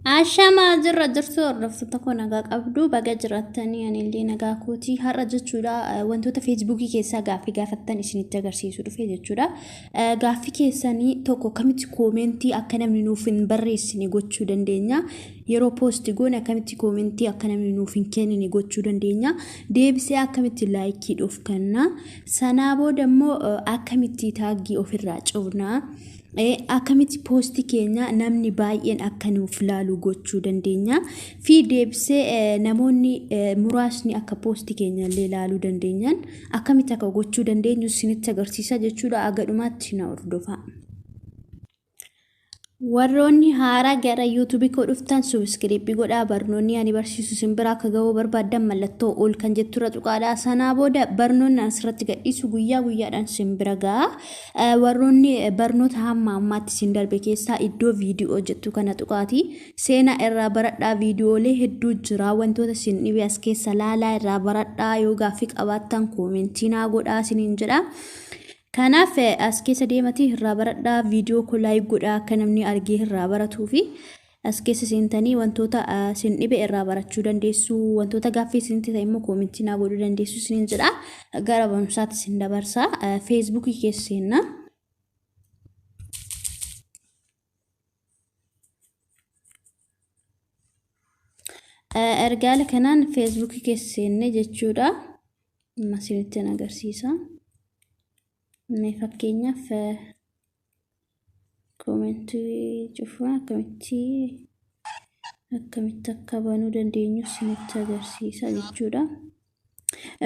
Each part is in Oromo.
Ashamaa jirra jirtu hordoftoota koo, nagaa qabdu? Baga jiraattanii. Anillee nagaa kootii. Har'a jechuudha wantoota Feesbuukii keessaa gaaffii gaafattan isinitti agarsiisu dhufe jechuudha. Gaaffii keessanii tokko, akkamitti koomentii akka namni nuuf hin barreessine gochuu dandeenya? Yeroo poosti goone akkamitti koomentii akka namni nuuf hin kennine gochuu dandeenya? Deebisee akkamitti laayikii dhofkanna? Sanaa booda immoo akkamitti taaggii ofirraa cufna? Akkamitti poostii keenya namni baay'een akka nuuf laalu gochuu dandeenya? Fi deebisee namoonni muraasni akka poostii keenya illee laaluu dandeenyan akkamitti akka gochuu dandeenyu isinitti agarsiisa jechuudha. Aga dhumaatti na hordofaa. Warroonni haaraa gara yuutuubii koo dhuftan subscribe godhaa. Barnoonni ani barsiisu isin bira akka ga'uu barbaaddan mallattoo ol kan jetturra tuqaadha. Sanaa booda barnoonni asirratti gadhiisu guyyaa guyyaadhaan isin bira ga'a. Warroonni barnoota hamma ammaatti isin darbe keessaa iddoo viidiyoo jettu kana tuqaati. Seenaa irraa baradhaa, viidiyoolee hedduu jira. Wantoota isin dhibe as keessa laalaa irraa baradhaa. Yoo gaaffii qabaattan koomentii naa godhaa isiniin jedha. Kanaaf as keessa deematii irraa baradhaa. Viidiyoo koo like godhaa akka namni argee irraa baratuu fi as keessa seentanii wantoota isin dhibe irraa barachuu dandeessu. Wantoota gaaffii isinitti ta'e immoo koomentii naa godhuu dandeessu isiniin jedha. Gara barumsaatti isin dabarsa. Feesbuukii keessa seenna. Ergaala kanaan Feesbuukii keessa seenne jechuudha. Amma isinitti agarsiisa. Mee fakkeenyaaf koomentii cufaa akkamitti akka banuu dandeenyu isinitti agarsiisa jechuudha.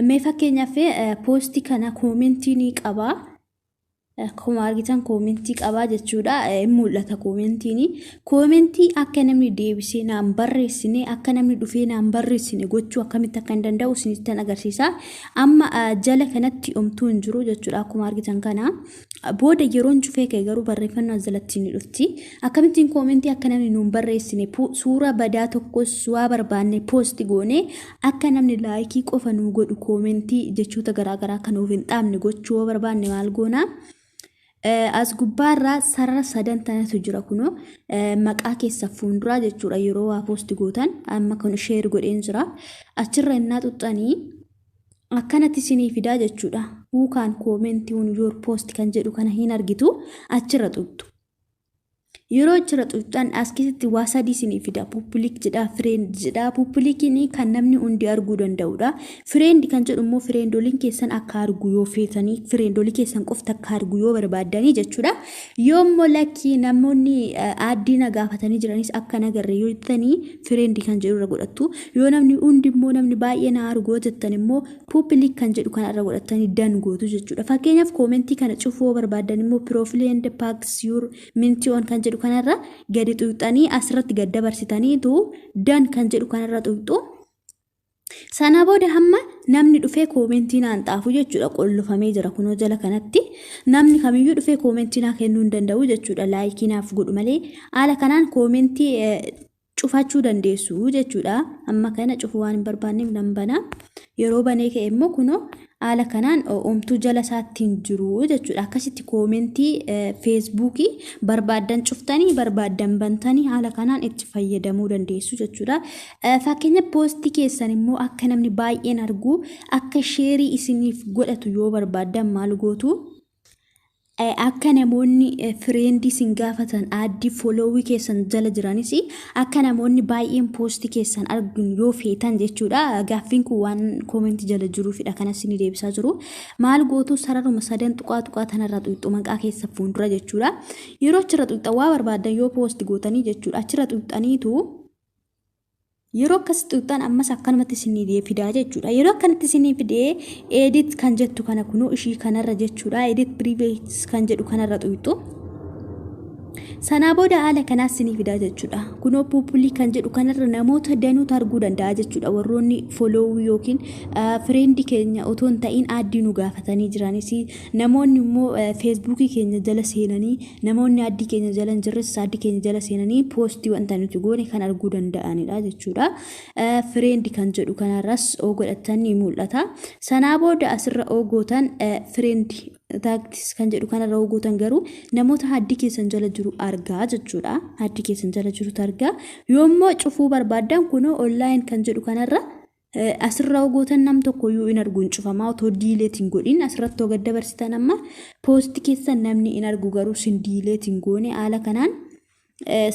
Mee fakkeenyaaf poostii kana koomentii ni qaba. Akkuma argitan koomentii qabaa jechuudha. Hin mul'ata koomentiin. Koomentii akka namni deebisee naan barreessine, akka namni dhufee naan barreessine gochuu akkamitti akka hin danda'u isinittan agarsiisa. Amma jala kanatti omtuu hin jiru jechuudha akkuma argitan kana. Booda yeroon cufee ka'e garuu barreeffannaa jalatti ni dhufti. Akkamittiin koomentii akka namni nuun barreessine, suuraa badaa tokkos waa barbaanne poosti goone akka namni laayikii qofa nuu godhu, koomentii jechoota garaagaraa akka nuuf hin dhaabne gochuu yoo barbaanne maal goona? As gubbaarraa sarara sadan tanatu jira kunoo maqaa keessa fuulduraa jechuudha. Yeroo waa poosti gootan amma kun share godheen jira. Achirra innaa xuxxanii akkanatti isinii fidaa jechuudha. "Who can comment on your post" kan jedhu kana hin argitu, achirra xuxxu. Yeroo achirra xuxxan as keessatti waa sadii isinii fida. Public jedha, friend jedha. Publiciin kan namni hundi arguu danda'udha. Friend kan jedhu immoo friendoliin keessan akka argu yoo feetanii, friendolii keessan qofti akka argu yoo barbaaddanii jechuudha. Yoo immoo lakkii, namoonni add na gaafatanii jiranis akka nagarre yoo jettanii, friend kan jedhu irra godhattu. Yoo namni hundi immoo namni baay'ee na argu yoo jettan immoo public kan jedhu kana irra godhattanii done gootu jechuudha. Fakkeenyaaf koomentii kana cufuu yoo barbaaddan immoo "profile and pages you're mentioned on" kan jedhu kanarra gadi xuqxanii asirratti gad dabarsitaniitu done kan jedhu kanarra xuqxu. Sana booda hamma namni dhufee koomentii naan xaafu jechuudha, qollofamee jira kunoo jala kanatti. Namni kamiyyuu dhufee koomentii naa kennuu hin danda'u jechuudha, laayikii naaf godhu malee. Haala kanaan koomentii cufachuu dandeessu jechuudha. Amma kana cufuu waan hin barbaanneef nan bana. Yeroo banee ka'e immoo kunoo haala kanaan omtuu jala isaatti hin jiru jechuudha. Akkasitti koomentii Feesbuukii barbaaddan cuftanii, barbaaddan bantanii haala kanaan itti fayyadamuu dandeessu jechuudha. Fakkeenya poostii keessan immoo akka namni baay'een argu, akka sheerii isiniif godhatu yoo barbaaddan maal gootu? Akka namoonni friendii isin gaafatan, add followii keessan jala jiranis akka namoonni baay'een poostii keessan argan yoo feetan jechuudha. Gaaffiin kun waan koomentii jala jiruufidha kanas ni deebisaa jiru. Maal gootu? Sararuma sadan tuqaa tuqaa tanarra xuqxu, maqaa keessa fuuldura jechuudha. Yeroo achirra xuqxan, waa barbaaddan yoo poosti gootanii jechuudha. Achirra xuqxaniitu yeroo akkas xuqxan ammas akkanumatti isinii fidaa jechuudha. Yeroo akkanatti isinii fidee edit kan jettu kana kunoo ishii kanarra jechuudha. "Edit privacy" kan jedhu kanarra xuqxu. Sanaa booda haala kanaas isinii fidaa jechuudha. Kunoo public kan jedhu kanarra namoota danuutu arguu danda'a jechuudha. Warroonni followii yookiin friendii keenya otoo hin ta'in add nu gaafatanii jiranis, namoonni immoo Feesbuukii keenya jala seenanii, namoonni add keenya jala hin jirres add keenya jala seenanii poostii wanta nuti goone kan arguu danda'anidha jechuudha. Friend kan jedhu kanarras oo godhatan ni mul'ata. Sanaa booda asirra oo gootan friend Tags kan jedhu kanarra gootan garuu namoota haddii keessan jala jiru argaa jechuudha. Haddii keessan jala jirutu argaa. Yoommoo cufuu barbaaddan, kunoo online kan jedhu kanarra asirra gootan, nam tokko iyyuu hin argu, hin cufamaa. Otoo delete hin godhin asirratti yoo gad dabarsitan, amma poostii keessan namni hin argu, garuu sin delete hin goone. Haala kanaan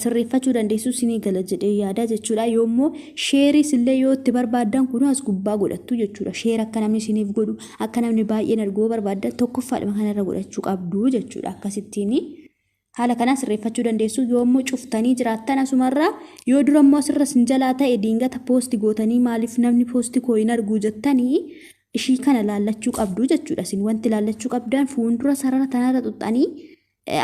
sirreeffachuu dandeessu, sinii gala jedhee yaada jechuudha. Yoommoo shareis illee yoo itti barbaaddan, kun as gubbaa godhattu jechuudha. Share akka namni isiniif godhu, akka namni baay'een arguu barbaaddan, tokkoffaadhuma kanarra godhachuu qabdu jechuudha. Akkasittiin haala kanaan sirreeffachuu dandeessu. Yoommoo cuftanii jiraattan asumarraa, yoo dura immoo asirra sin jalaa ta'e, diingata post gootanii maaliif namni post koo hin argu jettanii, ishii kana laallachuu qabdu jechuudha. Isin wanti laallachuu qabdan fuuldura sarara tanarra xuxxanii,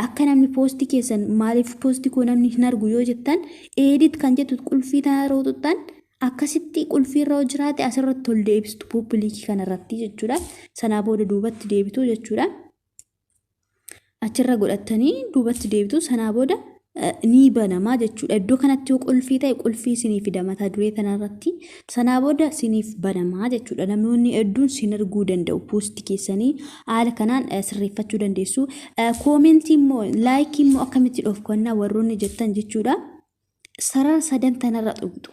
akka namni poostii keessan maaliif poostii koo namni hin argu yoo jettan, edit kan jettu qulfii tanarra xuxxan. Akkasitti qulfii irra jiraate asirratti ol deebistu, public kanarratti jechuudha. Sanaa booda duubatti deebitu jechuudha. Achirra godhattanii duubatti deebitu. Sanaa booda ni banamaa jechuudha. Iddoo kanatti yoo qulfii ta'e, qulfii isiniif fida mata duree kanarratti. Sanaa booda isiniif banamaa jechuudha. Namoonni hedduun sin arguu danda'u poostii keessanii. Haala kanaan sirreeffachuu dandeessu. Koomentii immoo, laayikii immoo akkamitti dhofkannaa warroonni jettan jechuudha. Sarara sadan tanarra tuqxu.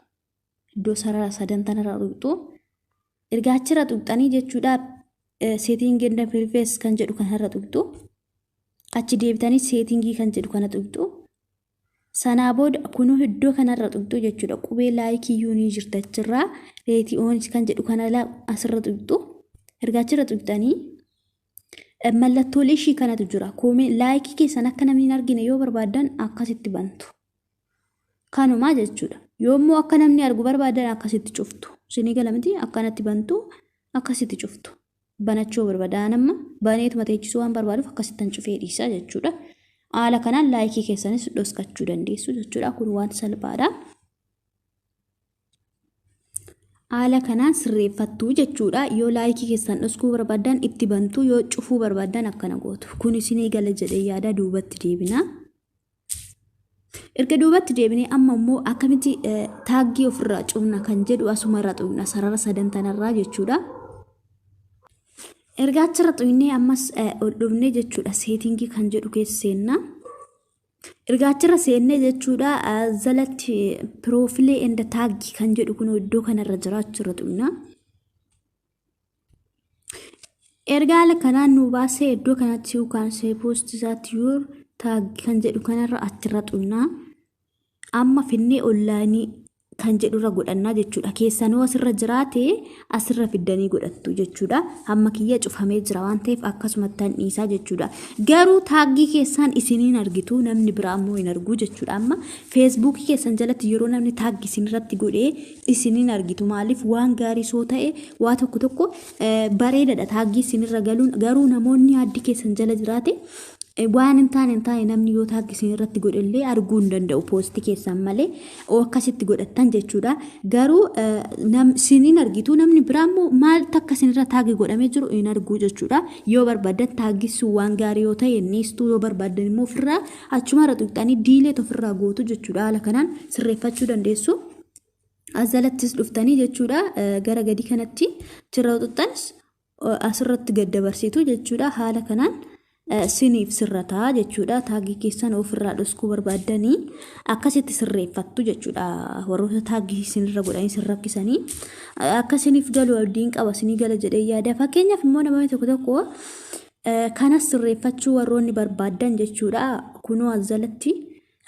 Iddoo sarara sadan tanarra tuqxu. Erga achirra tuqxanii jechuudha, setting and privacy kan jedhu kanarra tuqxu. Achi deebitanii setting kan jedhu kana tuqxu. Sanaa booda kunuu iddoo kanarra tuqxu jechuudha. Qubee laayikii iyyuu ni jirti achirraa. Rate on kan jedhu kana asirra tuqxu. Erga achirra tuqxanii mallattoolee ishii kanatu jira. Koomee laayikii keessan akka namni hin argine yoo barbaaddan, akkasitti bantu. Kanumaa jechuudha. Yoommoo akka namni argu barbaadan, akkasitti cuftu. Isinii gala miti? Akkanatti bantu, akkasitti cuftu. Banachuu barbaadan, amma baneetuma teechisuu waan barbaaduuf, akkasittan cufee dhiisa jechuudha. Haala kanaan laayikii keessanis dhoskachuu dandeessu jechuudha. Kun waan salphaadha. Haala kanaan sirreeffattu jechuudha. Yoo laayikii keessan dhoskuu barbaadan, itti bantu; yoo cufuu barbaadan, akkana gootu. Kun isinii gala jedhee yaada, duubatti deebina. Erga duubatti deebinee, amma immoo akkamitti taggii ofirraa cufna kan jedhu asumarra tuqna, sarara sadan tanarraa jechuudha. Erga achirra tuqnee, ammas ol dhufnee jechuudha, setting kan jedhu keessa seenna. Erga achirra seennee jechuudha, jalatti profile and tag kan jedhu kun iddoo kanarra jira, achirra tuqna. Erga haala kanaan nu baasee, iddoo kanatti yookaan see post that your tag kan jedhu kanarra achirra tuqna. Amma finnee online kan jedhurra godhannaa jechuudha. Keessanuu asirra jiraate, asirra fiddanii godhattu jechuudha. Amma kiyya cufamee jira waan ta'eef, akkasumatti dhiisaa jechuudha. Garuu taaggii keessaan isiniin argitu, namni biraa immoo hin argu jechuudha. Amma feesbuukii keessan jalatti yeroo namni taaggii isinirratti godhee isiniin argitu. Maaliif? Waan gaarii soo ta'e, waa tokko tokko bareedaadha taaggii isinirra galuun. Garuu namoonni addi keessan jala jiraate, waan hin taane namni yoo taaggii isin irratti godhellee arguu hin danda'u poostii keessan malee, akkasitti godhattan jechuudha. Garuu isiniin argitu, namni biraa immoo maal takka isinirra taagii godhamee jiru hin argu jechuudha. Yoo barbaadan taaggisuun waan gaarii yoo ta'e niistuu, yoo barbaadan immoo ofirraa achumarra tuqxanii delete ofirraa gootu jechuudha. Haala kanaan sirreeffachuu dandeessu. As jalattis dhuftanii jechuudha, gara gadi kanatti achirra tuqxanis asirratti gad dabarsitu jechuudha. Haala kanaan siniif sirrataa jechuudha. Taaggii keessan ofirraa dhoskuu barbaaddanii, akkasitti sirreeffattu jechuudha. Warroota taaggii isinirra godhanii isin rakkisanii, akka isiniif galu abdiin qaba, isinii gala jedhee yaada. Fakkeenyaaf immoo namoonni tokko tokko kanas sirreeffachuu warroonni barbaaddan jechuudha. Kunoo as jalatti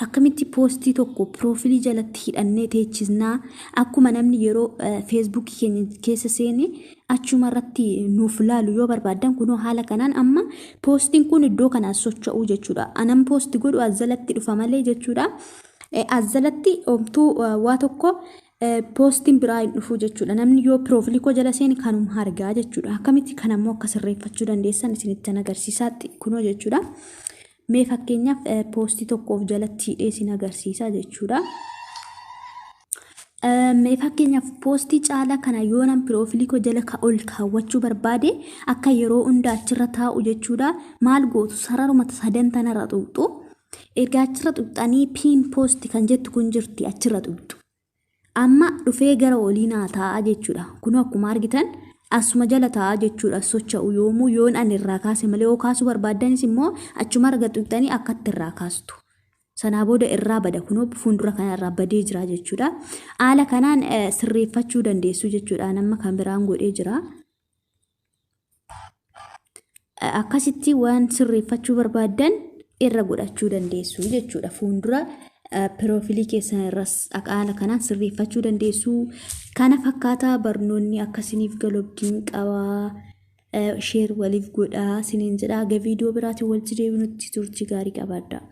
akkamitti poostii tokko piroofiilii jalatti hidhannee teechisnaa, akkuma namni yeroo feesbuukii keenya keessa seene achuma irratti nuuf laalu yoo barbaaddan, kunoo haala kanaan amma poostiin kun iddoo kanaan socho'uu jechuudha. Anan poostii godhu as jalatti dhufa malee jechuudha. As jalatti omtuu waa tokko poostiin biraa hin dhufu jechuudha. Namni yoo piroofiilii koo jala seene kanuma argaa jechuudha. Akkamitti kanammoo akka sirreeffachuu dandeessan isinitti agarsiisaatti kunoo jechuudha. Mee fakkeenyaaf poostii tokkoof jalatti hidhee isin agarsiisa jechuudha. Mee fakkeenyaaf poostii caalaa kana yoonan piroofiilii koo jala ol kaawwachuu barbaade, akka yeroo hunda achirra taa'u jechuudha. Maal gootu? Sararuma sadan tanarra tuqxu. Erga achirra tuqxanii, pin post kan jettu kun jirti, achirra tuqxu. Amma dhufee gara olii naa taa'a jechuudha. Kunoo akkuma argitan Asuma jala ta'a jechuudha socho'u yoomuu yoon ani irraa kaase malee yoo kaasuu barbaaddanis immoo achuma arga tuqxanii akkatti irraa kaastu. Sanaa booda irraa bada kunoo fuuldura kana irraa badee jira jechuudha. Haala kanaan sirreeffachuu dandeessu jechuudha. Nama kan biraan godhee jira. Akkasitti waan sirreeffachuu barbaaddan irra godhachuu dandeessu jechuudha. Fuuldura piroofiilii keessan irras haala kanaan sirreeffachuu dandeessu. Kana fakkaataa barnoonni akkasiniif galu abdiin qabaa. Share waliif godhaa siniin jedha. Haga viidiyoo biraatiin walitti deebinutti turtii gaarii qabaadhaa.